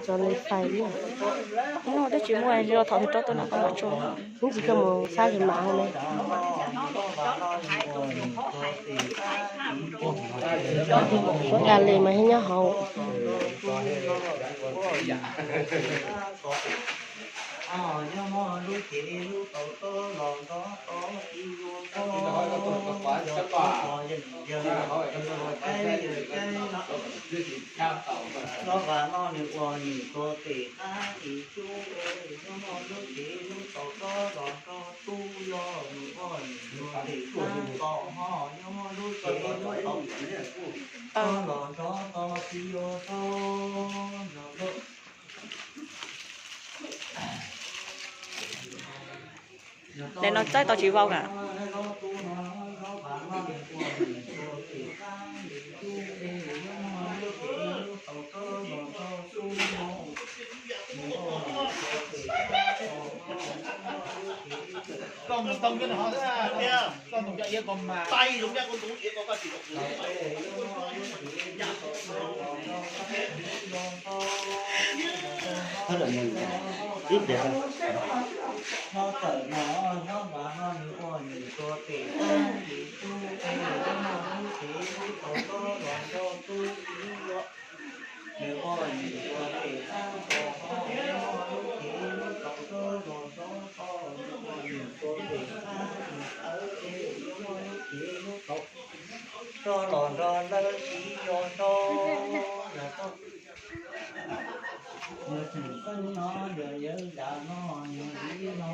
Cov li fais no twb tsis muaj, thaum twg rov tuaj no koj mam tso. Hnub tsis koj mus xab kis mas ne. Ua li mas nyob hauv. Los vas no nws ua nws tua tes qab tis cub, nyob muaj lub cev lub tau rov los nrog tub, yog nws ua nws tua tes qab tos ho, nyob muaj lub cev lub tau rov los nrog tub, yog nws ua nws tua tes qab tis. Daim no txawb tau tsis vau na. Ib pliag. Nyob tawm no, nyob mas no nws ua nws tua tes qab tis cub, nyob muaj lub cev lub tau rov los nrog tub ib yam. Nws ua nws tua tes qab tos ho, nyob muaj lub cev lub tau rov los nrog tub, nws ua nws tua tes qab tis tawv, nyob muaj lub cev lub tau rov los nrog lawv tis yos nrog yog tau. Nws tseem xeeb no yog yawg yam no, nws li no.